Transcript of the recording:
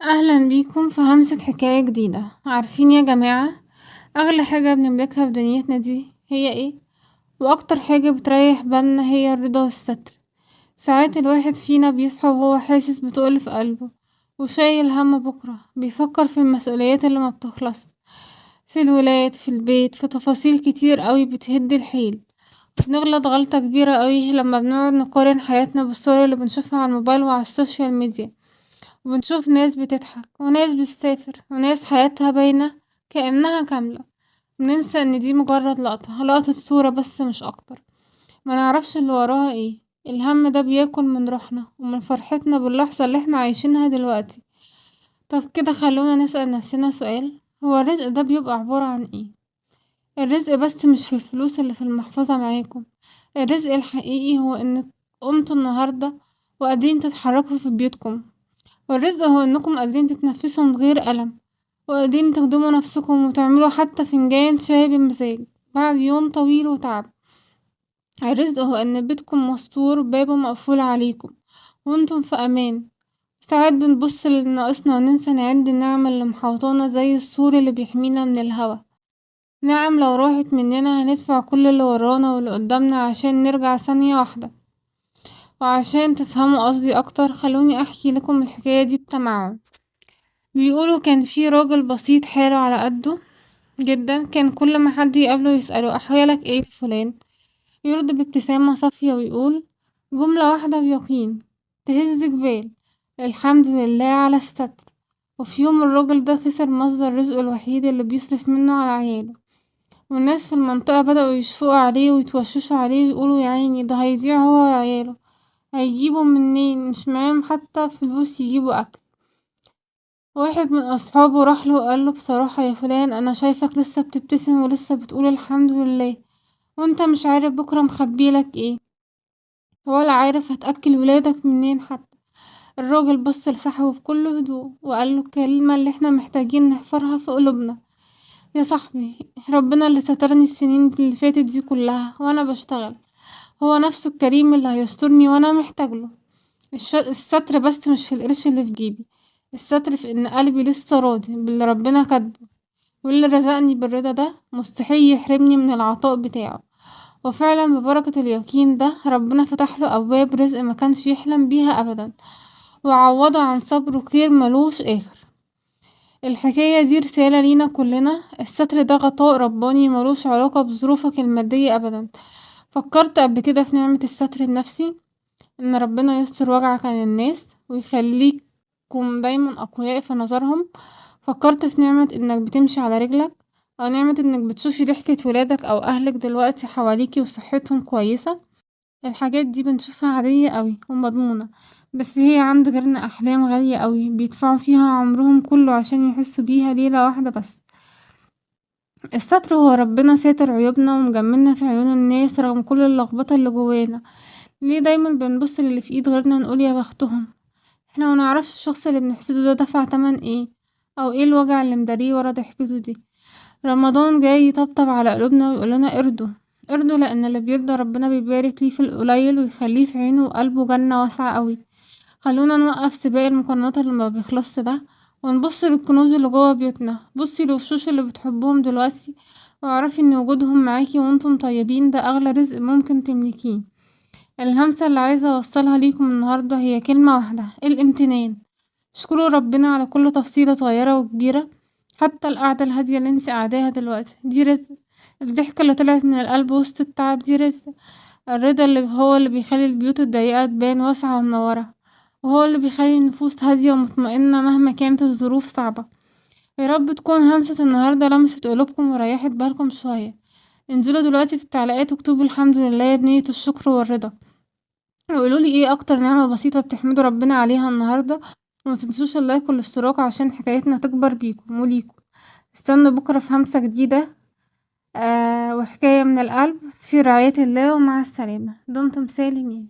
أهلا بيكم في همسة حكاية جديدة. عارفين يا جماعة أغلى حاجة بنملكها في دنيتنا دي هي ايه؟ وأكتر حاجة بتريح بالنا هي الرضا والستر. ساعات الواحد فينا بيصحى وهو حاسس بتقل في قلبه وشايل هم بكرة، بيفكر في المسؤوليات اللي ما بتخلص، في الولاد، في البيت، في تفاصيل كتير قوي بتهد الحيل. بنغلط غلطة كبيرة قوي لما بنقعد نقارن حياتنا بالصور اللي بنشوفها على الموبايل وعلى السوشيال ميديا، وبنشوف ناس بتضحك وناس بتسافر وناس حياتها باينة كأنها كاملة. بننسى ان دي مجرد لقطة، لقطة صورة بس مش اكتر، ما نعرفش اللي وراها ايه. الهم ده بياكل من روحنا ومن فرحتنا باللحظة اللي احنا عايشينها دلوقتي. طب كده خلونا نسأل نفسنا سؤال، هو الرزق ده بيبقى عبارة عن ايه؟ الرزق بس مش في الفلوس اللي في المحفظة معاكم، الرزق الحقيقي هو انك قمتوا النهاردة وقادرين تتحركوا في بيوتكم، والرزق هو انكم قادرين تتنفسوا من غير ألم، وقادرين تخدموا نفسكم وتعملوا حتى فنجان شاي بمزاج بعد يوم طويل وتعب. الرزق هو ان بيتكم مستور، بابه مقفول عليكم وانتم في امان. ساعات بنبص لناقصنا وننسى نعد النعم اللي محوطانا زي السور اللي بيحمينا من الهوا. نعم لو راحت مننا هندفع كل اللي ورانا واللي قدامنا عشان نرجع ثانية واحدة. وعشان تفهموا قصدي اكتر خلوني احكي لكم الحكاية دي بتمعن. بيقولوا كان في راجل بسيط حاله على قده جدا، كان كل ما حد يقابله يسأله احوالك ايه يا فلان، يرد بابتسامة صافية ويقول جملة واحدة بيقين تهز جبال، الحمد لله على الستر. وفي يوم الراجل ده خسر مصدر رزقه الوحيد اللي بيصرف منه على عياله، والناس في المنطقة بدأوا يشفقوا عليه ويتوششوا عليه ويقولوا يا عيني ده هيضيع هو وعياله، هيجيبوا منين، مش معاهم حتى فلوس يجيبوا أكل. واحد من أصحابه راح له وقال له بصراحة يا فلان أنا شايفك لسه بتبتسم ولسه بتقول الحمد لله، وانت مش عارف بكرة مخبيلك ايه، ولا عارف هتأكل ولادك منين حتى. الراجل بص لصاحبه بكل هدوء وقال له الكلمة اللي احنا محتاجين نحفرها في قلوبنا، يا صاحبي ربنا اللي سترني السنين اللي فاتت دي كلها وانا بشتغل، هو نفسه الكريم اللي هيسترني وانا محتاج له. الستر بس مش في القرش اللي في جيبي، الستر في ان قلبي لسه راضي باللي ربنا كاتبه، واللي رزقني بالرضا ده مستحيل يحرمني من العطاء بتاعه. وفعلا ببركة اليقين ده ربنا فتح له أبواب رزق ما كانش يحلم بيها أبدا، وعوضه عن صبره خير ملوش آخر. الحكاية دي رسالة لينا كلنا، الستر ده غطاء رباني ملوش علاقة بظروفك المادية أبدا. فكرت قبل كده في نعمة الستر النفسي، إن ربنا يستر وجعك عن الناس ويخليكم دايما أقوياء في نظرهم. فكرت في نعمة إنك بتمشي على رجلك، أو نعمة إنك بتشوفي ضحكة ولادك أو أهلك دلوقتي حواليكي وصحتهم كويسة. الحاجات دي بنشوفها عادية قوي ومضمونة، بس هي عند غيرنا أحلام غالية قوي بيدفعوا فيها عمرهم كله عشان يحسوا بيها ليلة واحدة بس. الستر هو ربنا ساتر عيوبنا ومجملنا في عيون الناس رغم كل اللخبطة اللي جوانا. ليه دايما بنبص للي في ايد غيرنا نقول يا بختهم؟ احنا ما نعرفش الشخص اللي بنحسده ده دفع تمن ايه، او ايه الوجع اللي مداريه ورا ضحكته دي. رمضان جاي يطبطب على قلوبنا ويقول لنا ارضوا ارضوا، لان اللي بيرضى ربنا بيبارك ليه في القليل ويخليه في عينه وقلبه جنة واسعة قوي. خلونا نوقف سباق المقارنات اللي ما بيخلصش ده، ونبص للكنوز اللي جوه بيوتنا. بصي للوشوش اللي بتحبوهم دلوقتي واعرفي ان وجودهم معاكي وانتم طيبين ده اغلى رزق ممكن تملكيه. الهمسة اللي عايزة اوصلها ليكم النهاردة هي كلمة واحدة، الامتنان. اشكروا ربنا على كل تفصيلة صغيرة وكبيرة، حتى القعدة الهادية اللي انت قاعداها دلوقتي دي رزق، الضحكة اللي طلعت من القلب وسط التعب دي رزق، الرضا اللي هو اللي بيخلي البيوت الضيقة تبان واسعة ومنورة، وهو اللي بيخلي النفوس هادية ومطمئنة مهما كانت الظروف صعبة. يا رب تكون همسة النهاردة لمست قلوبكم وريحت بالكم شوية. انزلوا دلوقتي في التعليقات واكتبوا الحمد لله بنية الشكر والرضا، وقولولي ايه اكتر نعمة بسيطة بتحمدوا ربنا عليها النهاردة. وما تنسوش اللايك والاشتراك عشان حكايتنا تكبر بيكم وليكم. استنوا بكرة في همسة جديدة، وحكاية من القلب. في رعاية الله ومع السلامة، دمتم سالمين.